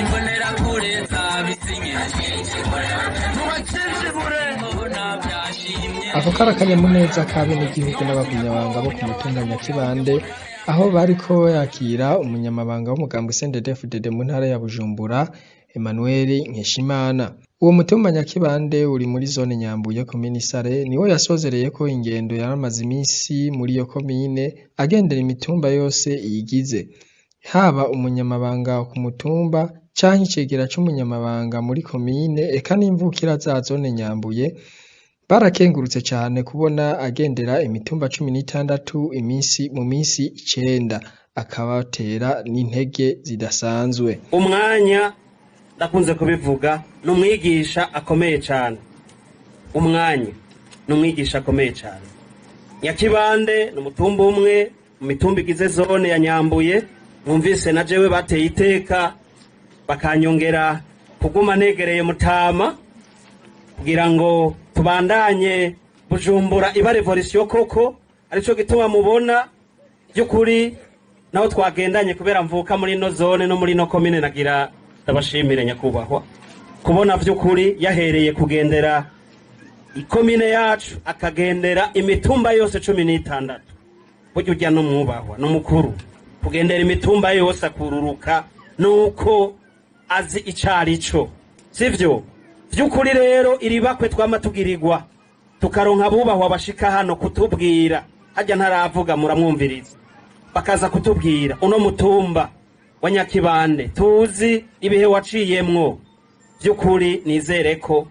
Imbonerakure zabisinye mbona byashimye. Ako kari akanyamuneza k'abenegihugu n'abagumyabanga bo ku mutumba Nyakibande, aho bariko yakira umunyamabanga w'umugambwe CNDD-FDD mu ntara ya Bujumbura, Emmanuel Nkeshimana. Uwo mutumba Nyakibande uri muri zone Nyambuye, komine Isare, niwo yasozereyeko ingendo yaramaze imisi muri iyo komine agendera imitumba yose iyigize. Haba umunyamabanga ku mutumba canke icegera c'umunyamabanga muri komine, eka n'imvukira za zone Nyambuye, barakengurutse cane kubona agendera imitumba 16 imisi mu misi 9, akabatera n'intege zidasanzwe. Umwanya, ndakunze kubivuga, ni umwigisha akomeye cyane. Umwanya ni umwigisha akomeye cyane. Nyakibande ni umutumba umwe mu mitumba igize zone ya Nyambuye. Mwumvise na jewe bateye iteka bakanyongera kuguma negereye mutama kugira ngo tubandanye Bujumbura iba revolution koko, arico gituma mubona by'ukuri naho twagendanye kubera mvuka muri ino zone no muri ino komine. Nagira ndabashimire nyakubahwa kubona by'ukuri yahereye kugendera ikomine yacu, akagendera imitumba yose 16. Burya ujya n'umwubahwa n'umukuru kugendera imitumba yose akururuka nuko azi icarico, sivyo? Vy'ukuri rero iri bakwe twama tugirirwa, tukaronka abubahwa bashika hano kutubwira, hajya ntaravuga muramwumviriza, bakaza kutubwira uno mutumba wa Nyakibande tuzi ibihe waciyemwo. Vy'ukuri nizere ko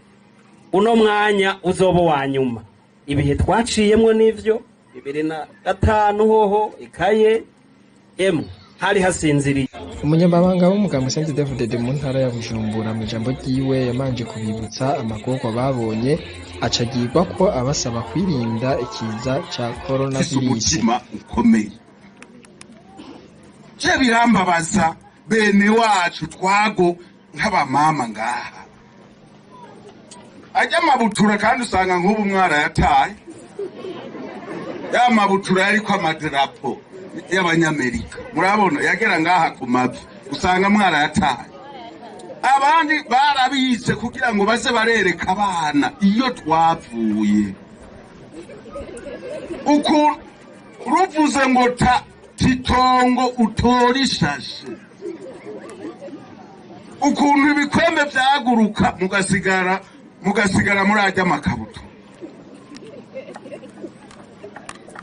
uno mwanya uzoba uwa nyuma. Ibihe twaciyemwo nivyo 2005 hoho ikaye emwe hari hasinziriye. Umunyamabanga w'umugambwe CNDD-FDD mu ntara ya Bujumbura, mu ijambo ryiwe yamanje kubibutsa amagorwa babonye, acagirwa ko abasaba kwirinda ikiza ca Mfise coronavirus. umutima ukomeye. Je birambabaza bene wacu twago nk'abamama ngaha ajya amabutura, kandi usanga nk'ubu mwarayataye ya mabutura yariko amadarapo y'abanyamerika. Murabona yagera ngaha ku mavi, usanga mwarayataye. Abandi barabitse kugira ngo baze barereka abana iyo twavuye. Uku ruvuze ngo ta titongo utora ishashe, ukuntu ibikombe vyaguruka, mugasigara muri arya makabutura.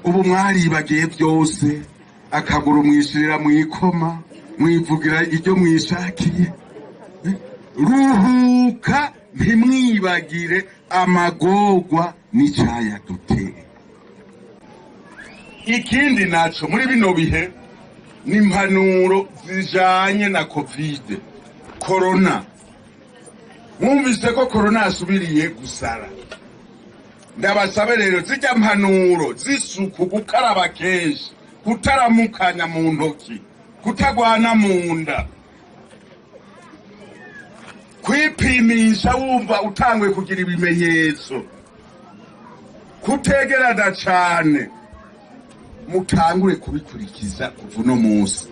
Ubu mwaribagiye byose, akaguru mwishirira mwikoma, mwivugira iryo mwishakiye. Ruhuka, ntimwibagire amagorwa n'icayaduteye. Ikindi naco muri bino bihe ni impanuro zijanye na COVID, corona. Mwumvise ko corona yasubiriye gusara. Ndabasabe rero zijya mpanuro z'isuku: gukaraba kenshi, kutaramukanya mu ntoki, kutagwana mu nda, kwipimisha wumva utangwe kugira ibimenyetso, kutegerana cane. Mutangure kubikurikiza kuva uno munsi,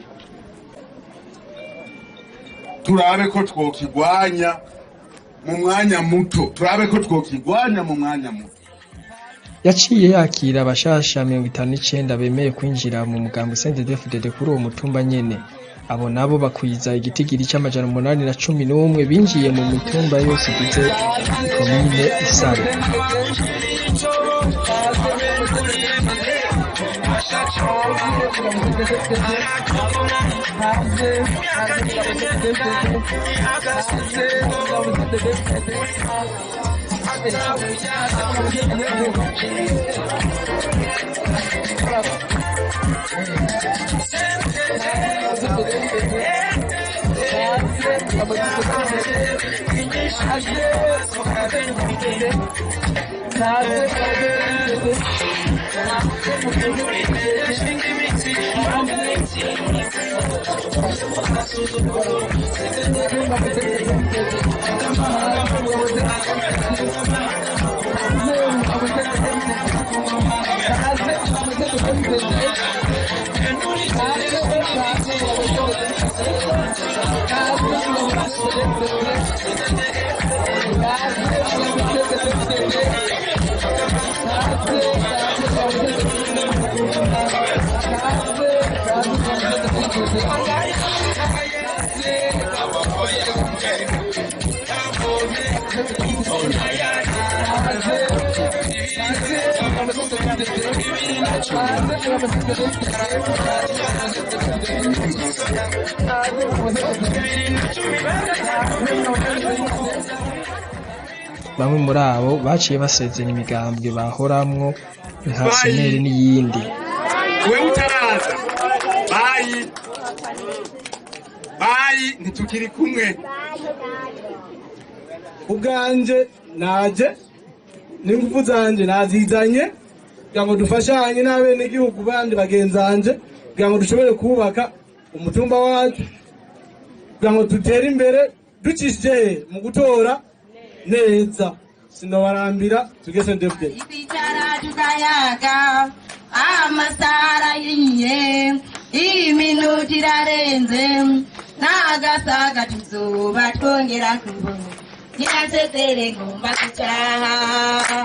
turabe ko twokigwanya mu mwanya muto, turabe ko twokigwanya mu mwanya muto. Yaciye yakira abashasha 59 bemeye kwinjira mu mugambwe CNDD-FDD kuri uwo mutumba nyene. Abo nabo bakwiza igitigiri c'811 binjiye mu mitumba yose igize komine Isare. Bamwe muri abo baciye basezera imigambwe bahoramwo nka seneri n'iyindi. Wewe utaraza, bayi bayi, ntitukiri kumwe. Ubwanje naje n'ingufu zanje nazizanye kugira ngo dufashanye n'abenegihugu bandi bagenzanje, kugira ngo dushobore kubaka umutumba wacu, kugira ngo dutere imbere ducishije mu gutora neza. Sinobarambira, tugese ndefute. Twicara tukayaga, amasaha yinye, iminota irarenze, n'agasaga tuzoba twongera kubona nyirasezere ngomba gutaha.